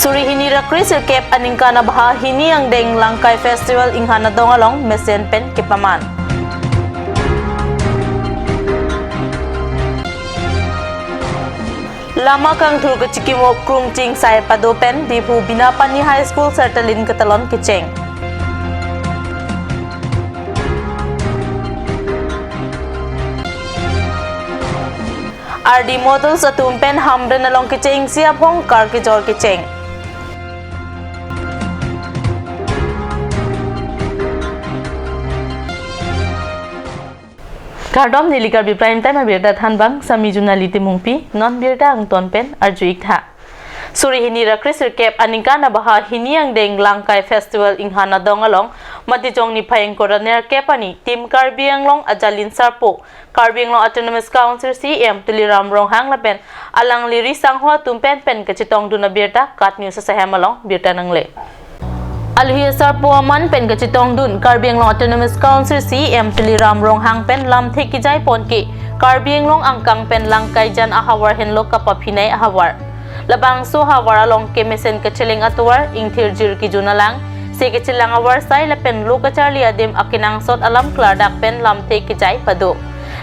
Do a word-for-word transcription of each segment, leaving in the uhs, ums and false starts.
Suri hini ra kre sirkep aningkan abahar hini angdeng Langkai Festival Inghan Adong along mesen pen kepaman. Lama kangthur kachikimo krung chingsai pado pen Diphu Binapani High School Sertalin Katalon kecheng. R D models atum pen Hamren along kechengsi aphong kar kejor kecheng. Kardom, neli Karbi Prime Time abirta thanbang, Sami Junali Timungpi, non birta angton pen arju-ik tha. Suri hini ra kre sirkep aningkan abahar hini angdeng Langkai Festival Inghan Adong along, Matijong niphai ingkoi ra nerkep arni, Team Karbi Anglong ajalin sarpo, Karbi Anglong Autonomous Council C E M Tuliram Ronghang lapen alangli risangho atum pen pen kachetongdun abirta KAT News asahem along birta nangle. Alohi asarpo aman pen kachetongdun Karbi Anglong Autonomous Council C E M Tuliram Ronghang pen lamthe kejai pon ke Karbi Anglong angkang pen Langkaijan ahavar henlo kapaphinei ahavar. Labangso ahavar along ke mesen kacheleng atovar, ingthir jir kejun alang, se kachelang avarsai lapen lo kacharli adim akenangsot alam klardak pen lamthe kejai pado.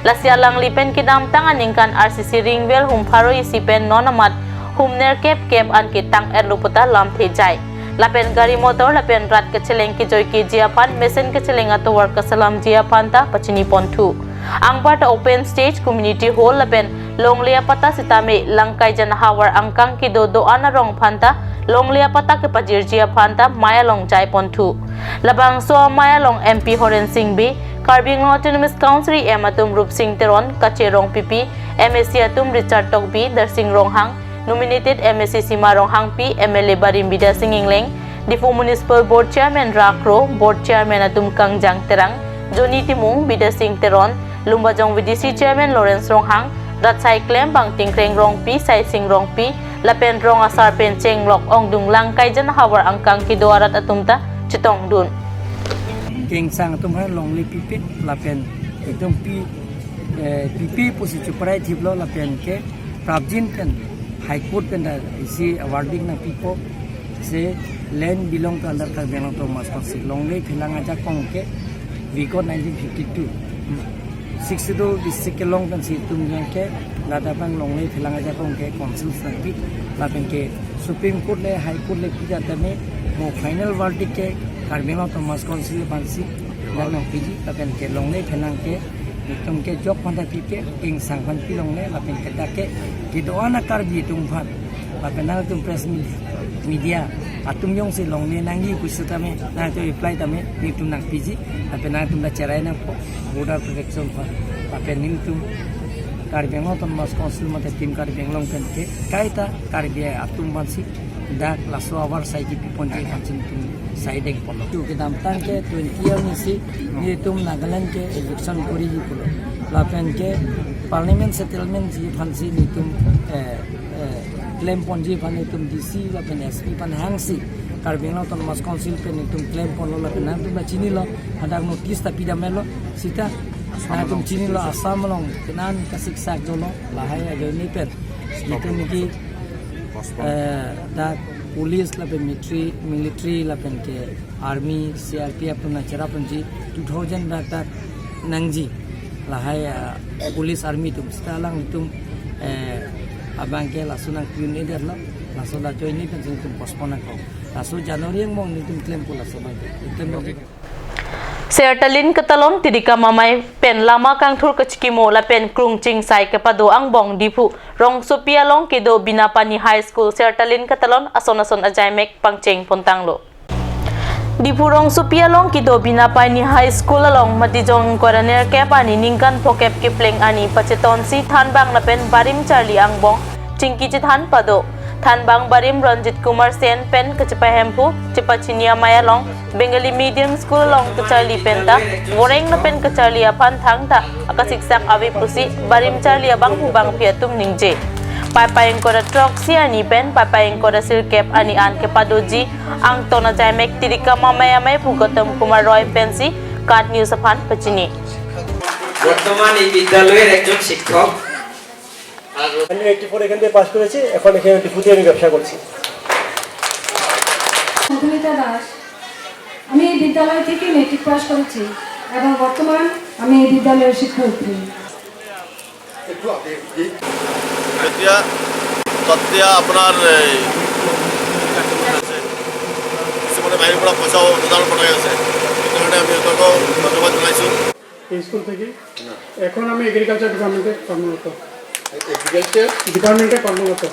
Lasi alangli pen kedamtang aningkan R C C ringvel hum pharo isi pen non amat hum nerkep kep an ke tang-etlo puta lamthe jai. Lapen gari motor lapen rat kacheleng kejoi keji aphan mesen kacheleng atovar kasalamji aphan ta pachini ponthu. Anparta open stage, community hall lapen longle apatta sitame Langkaijan ahavar angkang kedo do-an arong aphan ta longle apatta kepajirji aphan ta mei along jai ponthu. Labangso amei along M P Horen Sing Bey, Karbi Anglong Autonomous Council E M atum Rupsing Teron, Kache Rongpipi, M A C atum Richard Tokbi, Darsing Ronghang, nominated M A C Sima Ronghangpi, M L A Barim Bidya Sing Engleng, Diphu Municipal Board Chairman Ra Kro, Board Chairman atum Kangjang Terang, Johnny Timung, Bidya Sing Teron, Lumbajong V D C Chairman Lawrence Ronghang, rat sai klembang Tingkreng Rongpi, Saising Rongpi, lapen rong asar pen chenglok ongdung Langkaijan ahavar angkang kedo arat atum ta chetongdun. Kengsang atum ha longle pipe lapen ekdom pi, eh, pipe pusi chuprai thiplo lapen ke prapjin pen High Court pen ta isi awarding nangpipo, se land belong to under Karbi Anglong Autonomous Council, longle phelang ajakong ke we got nineteen fifty-two. Sixth Schedule district kelong pensi itum jang ke ladak abang longle phelang ajakong ke council nangpi, lapen ke Supreme Court le High Court le pida tame mo final verdict ke Karbi Anglong Autonomous Council le bansi dak nangpiji, lapen ke longle phelang ke itum ke jok aphan ta pipe, kengsang aphan pi longle, lapen ke dak ke kedo-an a Karbi atum aphan, lapen nangtum press me-, media atum jongsi longle nangji pu setame nangtum reply tame nelitum nangpiji, lapen nangtum ta cherai nangpo border protection aphan, lapen nelitum Karbi Anglong Autonomous Council mate Team Karbi Anglong pen ke kaita Karbi atum aphansi dak laso avarsai kepi ponji aphansi nelitum sai dengponlo. Kedamtang ke twenty year nisi nelitum Nagaland ke eviction koriji pulo, lapen ke permanent settlement ji aphansi nelitum, eh, eh, claim ponji aphan nelitum D C lapen S P aphan hangsi Karbi Anglong Autonomous Council pen nelitum claim ponlo, lapen nangtum ta chinilo, hadak notice ta pidamelo, seta nangtum chinilo Assam along kenan kasiksak dolo, lahai ajoine pen nelitum niki, eh, dak police lapen military, military lapen ke army, C R P F atum nangcherap ponji, two thousand bak dak nangji, lahai, ah, police army atum, seta alanglitum, eh, abang ke laso nangpi-un-edetlo, laso la ajoine pensi nelitum postpone nangkok. Laso January angbong nelitum claim po laso abang ke. Nelitum Sertalin Katalon Tirikam Amei pen lama kangthur kachikimo lapen krung chingsai kepado angbong Diphu rongsopi along kedo Binapani High School Sertalin Katalon ason ason ajaimek pangcheng pontanglo. Diphu rongsopi along kedo Binapani High School along Matijong ingkoi ra nerkep arni ningkan phokep kepleng arni pachetonsi thanbang lapen barim charli angbong chingki chethan pado. Thanbang barim Ranjit Kumar Sen pen kachepahemphu chepachini amei along Bengali Medium School along kacharli penta voreng lapen kacharli aphan thangta akasiksak ave pusi barim charli abangphu bangphi atum ningje. Paipai ingkoi ra throksi arni pen Paipai ingkoi ra sirkep arni an kepadoji angton ajaimek Tirikam Amei ameiphu Gautam Kumar Roy pensi KAT News aphan pachini. বর্তমান এই বিদ্যালয়ের একজন শিক্ষক। আমি eighty four এখান থেকে পাস করেছি, এখন এখানে ডিপুতে আমি ব্যবসা করছি। দাস। আমি এই বিদ্যালয় থেকে মেট্রিক পাস করেছি এবং বর্তমান আমি এই বিদ্যালয়ের শিক্ষয়িত্রী। এতিয়া তাতে আপোনাৰ এই কিছুমানে বাহিৰৰ পৰা পইচা অনুদান পঠাই আছে, সেইকাৰণে আমি সিহঁতকো ধন্যবাদ জনাইছোঁ। এই স্কুল থেকে। এখন আমি এগ্রিকালচার ডিপার্টমেন্টে কর্মরত। এগ্রিকালচার ডিপার্টমেন্টে কর্মরত।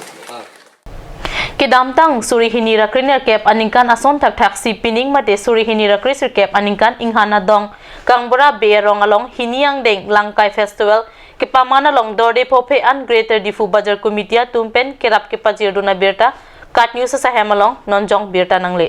Kedamtang suri hini ra kre nerkep aningkan ason thakthak si pining mate suri hini ra kre sirkep aningkan Inghan Adong Kangbura Bey arong along hini angdeng Langkai Festival kepaman along Dorde Phophe an Greater Diphu Bazar Committee atum pen kerap kepajirdun abirta KAT News asahem along nonjong birta nangle.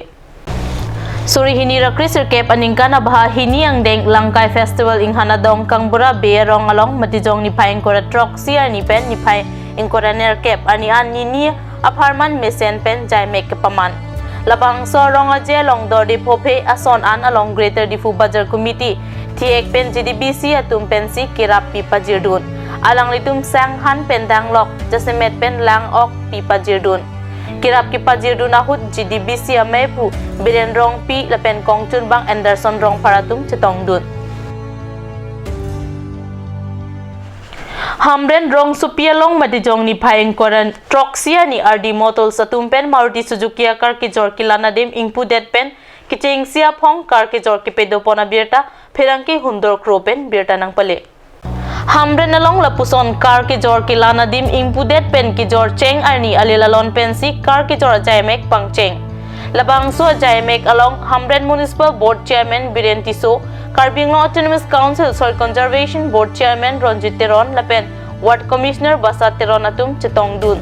Suri hini ra kre sirkep aningkan abha hini angdeng Langkai Festival Inghan Adong Kangbura Bey arong along Matijong niphai ingkoi ra throksi arni pen niphai ingkoi ra nerkep arni an nini apharman mesen pen jaimek kepaman. Labangso arong aje along Dorde Phophe ason an along Greater Diphu Bazar Committee, thihek pen G D B C atum pensi kerap pi pajirdun. Alanglitum sang han pen danglok, jasemet pen lang ok pi pajirdun. Kerap kepajirdun ahut G D B C amei aphu Biren Rongpi lapen kongchunbang Anderson Rongphar atum chetongdun. Hamren rongsopi along Matijong niphai ingkoi ra throksi arni ardi motors atum pen Maruti Suzuki akar kejor kelan adim ingpudet pen kechengsi aphong kar kejor kepadopon abirta pherangke Hundor Kro pen birta nangpale. Hamren along lapuson kar kejor kelan adim ingpudet pen kejor cheng arni ale lalon pensi kar kejor ajaimek pangcheng. Labangso ajaimek along Hamren Municipal Board Chairman Biren Tisso, Karbi Anglong Autonomous Council Soil Conservation Board Chairman Ronjit Teron lapen Ward Commissioner Basa Teron atum chetongdun.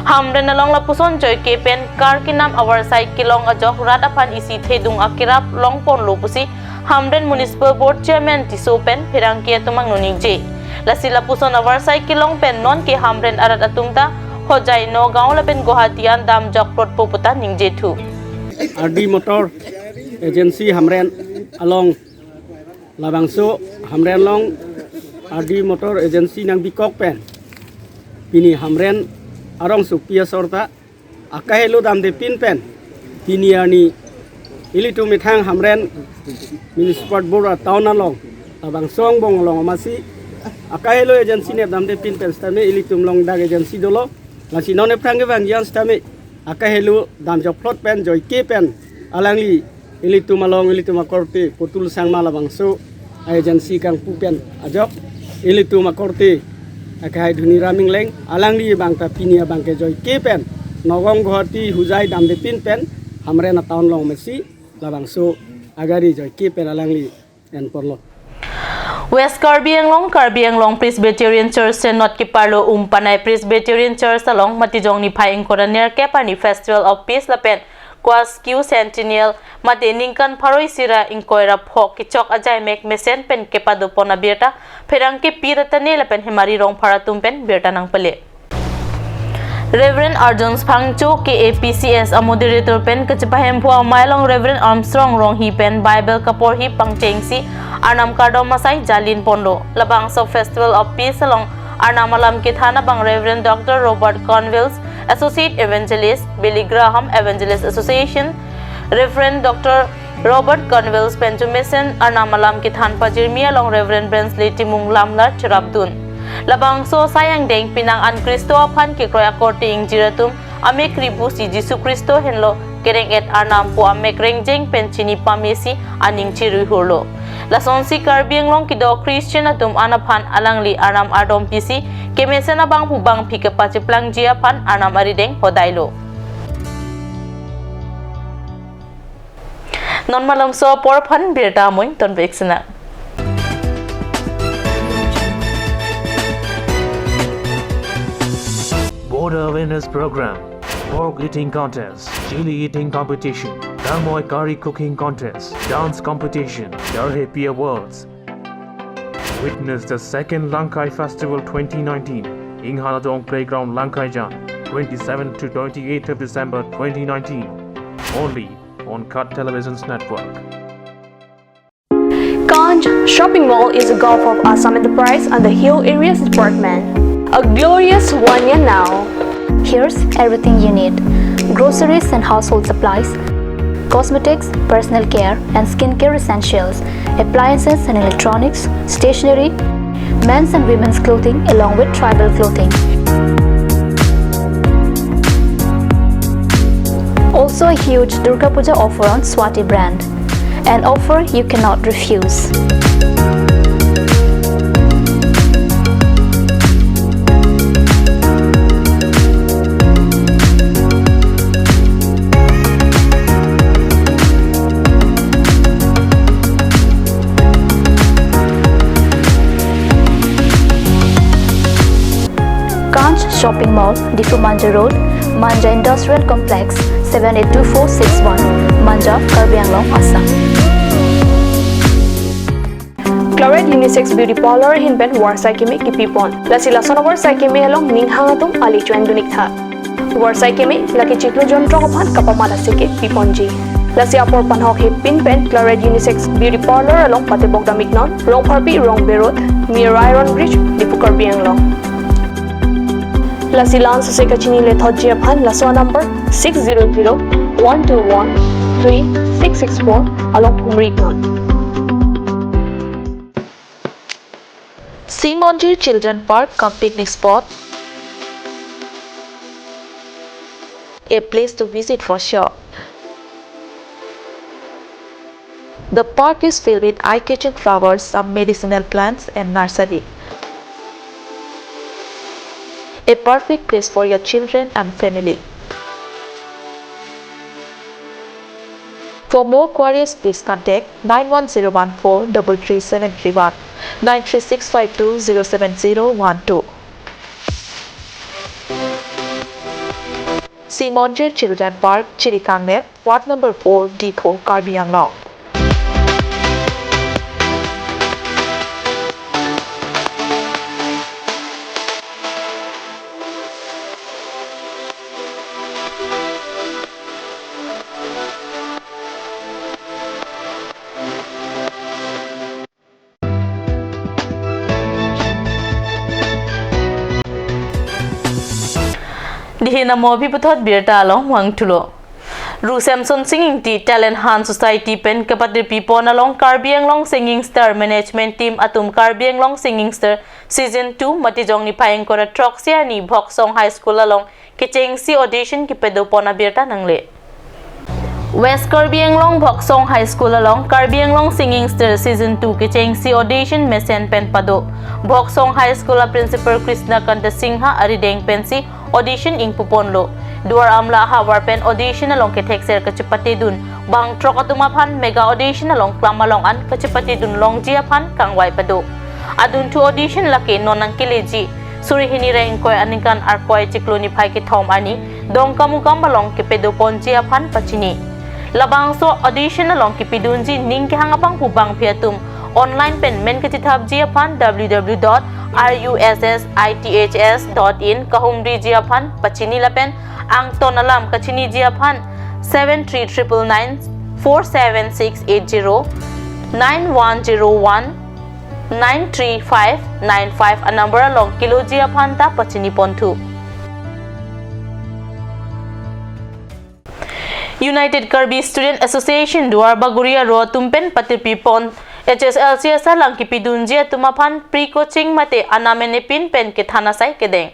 Hamren along lapuson joike pen kar kenam avarsai kelong ajok rat aphan isi thedung akerap longponlo pusi Hamren Municipal Board Chairman Tisso pen pherangke atum angno ningje. Lasi lapuson avarsai kelong pen nonke Hamren arat atum ta hojai Nagaon lapen Guwahati an damjok plotpo puta ningjethur. R D Motor Agency Hamren along labangso Hamren along R D Motor Agency nangbikok pen pini Hamren arongsopi asor ta akahelo damde pin pen pini arni ilitum methang Hamren Municipal Board a town along labangso angbong along amatsi akahelo agency nep damde pin pen sitame ilitum along dak agency dolo, lasi non ephrang kevangji an sitame akahelo damjok plot pen joike pen alangli ilitum along ilitum akorte Putul Sangma labangso agency kangpu pen ajok ilitum akorte akhai Dhoniram Engleng alangli abang ta pini abang ke joike pen Nagaon Guwahati hojai damde pin pen Hamren a town along amatsi labangso agari joike pen alangli enporlo. West Karbi Anglong, Karbi Anglong Presbyterian Church Synod keparlo Umpanai Presbyterian Church along Matijong niphai ingkoi ra nerkep arni Festival of Peace lapen Quasquicentennial mate ningkan pharo isi ra ingkoi ra pho kechok ajaimek mesen pen kepadopon abirta pherangke Pi Ratane lapen Hemari Rongphar atum pen birta nangpale. Reverend Arjun Phangcho, K A P C S a moderator pen kachepahemphu amei along Reverend Armstrong Ronghi pen Bible kaporhi pangchengsi Arnam kardom asai jalin ponlo. Labangso Festival of Peace along Arnam alam kethan abang Reverend Doctor Robert Convilles, Associate Evangelist, Billy Graham Evangelist Association, Reverend Doctor Robert Convilles pen chomesen Arnam alam kethan pajirmi along Reverend Brensley Timung lamlar cherapdun. Labangso asai angdeng penang an Khristo aphan kekroi akorte ingjir atum amek ribu si Jisu Khristo henlo kereng-et Arnam pu amek rengjeng pen chini pamesi aning chirui hurlo. Lasonsi Karbi Anglong kedo Christian atum an aphan alangli Arnam ardom pisi kemesen abangphu bangphi kepacheplangji aphan Arnam arideng hodailo. Non malomso apor aphan birta amoin tonpik sina. Border Awareness Program, Pork Eating Contest, Chili Eating Competition, Tangmoi Curry Cooking Contest, Dance Competition, Darhepi Awards. Witness the second Langkai Festival twenty nineteen, Inghan Adong Playground, Langkaijan, twenty-seventh to twenty-eighth of December twenty nineteen. Only on KAT Televisions Network. Kanj Shopping Mall is a gulf of Assam Enterprise and the Hill Areas Department. A glorious one year now. Here's everything you need: groceries and household supplies, cosmetics, personal care and skincare essentials, appliances and electronics, stationery, men's and women's clothing along with tribal clothing. Also a huge Durga Puja offer on Swati brand. An offer you cannot refuse. Kanch Shopping Mall, Diphu Manja Road, Manja Industrial Complex, seven eight two four six one, Manja, Karbi Anglong, Assam. Claret Unisex Beauty Parlour ahin pen varsai keme kipipon. Lasi lason avarsai keme along ning hang atum ali chuan dunik tha. Varsai keme lake chiklo jonthrok aphan kapamat aseke piponji. Lasi apor panhok hepin pen Claret Unisex Beauty Parlour along patebok damiknon, Rongpharpi Rongbe Road, near Iron Bridge, Diphu, Karbi Anglong. Lasi la-an sose kachini lethotji aphan laso number six zero zero one two one three six six four along pumriknon. Simonjir Children Park cum picnic spot, a place to visit for sure. The park is filled with eye-catching flowers, some medicinal plants and nursery. A perfect place for your children and family. For more queries, please contact nine one zero one four double three seven three one, nine three six five two zero seven zero one two. Simonjir Children Park, Chirikangner, Ward number four, Diphu, Karbi Anglong. Dihin amo aphi puthot birta along vangthulo. Ru Samson Sing Ingti Talent Hunt Society pen kepatirpipon along Karbi Anglong Singing Star Management Team atum Karbi Anglong Singing Star Season two Matijong niphai ingkoi ra throksi arni Bhoksong High School along kechengsi audition kepadopon abirta nangle. West Karbi Anglong Bhoksong High School along Karbi Anglong Singing Star Season two kechengsi audition mesen pen pado. Bhoksong High School a Principal Krishna Kanta Singha arideng pensi audition ingpuponlo. Duar Amla ahavar pen audition along kethekser kachepatedun bangthrok atum aphan mega audition along klam along an kachepatedun longji aphan kangvai pado. Adunthu audition lake non nangkeleji suri hini ra ingkoi aningkan Arkoi chiklo niphai kethom arni Dongkamukam along kepadoponji aphan pachini. Labangso audition along kepidunji ning kehang abang pu bangphi atum online pen men kachethapji aphan w w w dot r u s s i t h s dot in kahumriji aphan pachini lapen angton alam kachiniji aphan seven three triple nine four seven six eight zero, nine one zero one nine three five nine five a number along keloji aphan ta pachiniponthu. United Karbi Student Association Duar Bagori aro atum pen patirpipon H S L C asatlang kepidunji atum aphan pre-coaching mate anam ene pin pen kethan asai kedeng.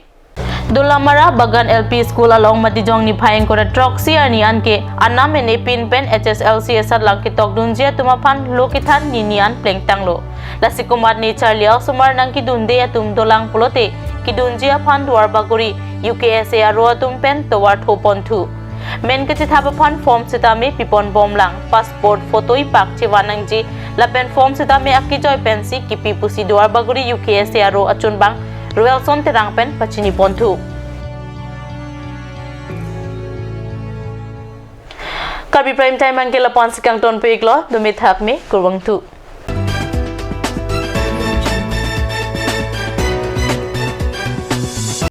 Dolamara Bagan L P School along Matijong niphai ingkoi ra throksi arni anke anam ene pin pen H S L C asatlang ketokdunji atum aphan lo kethan nini an plengtanglo. Lasi komatne charli osomar nangkedunde atum dolang pulote kedunji aphan Duar Bagori U K S A aro atum pen tovar thoponthu. Men kachethap aphan form sitame piponbomlang, passport, photo ipak chevan nangji lapen form sitame akejoi pensi kipi pusi Duar Bagori U K S A aro achunbang Roelson Terang pen pachiniponthu. Karbi Prime Time anke lapu-an si kangtonpiklo, dumi thakme, kurvangthu.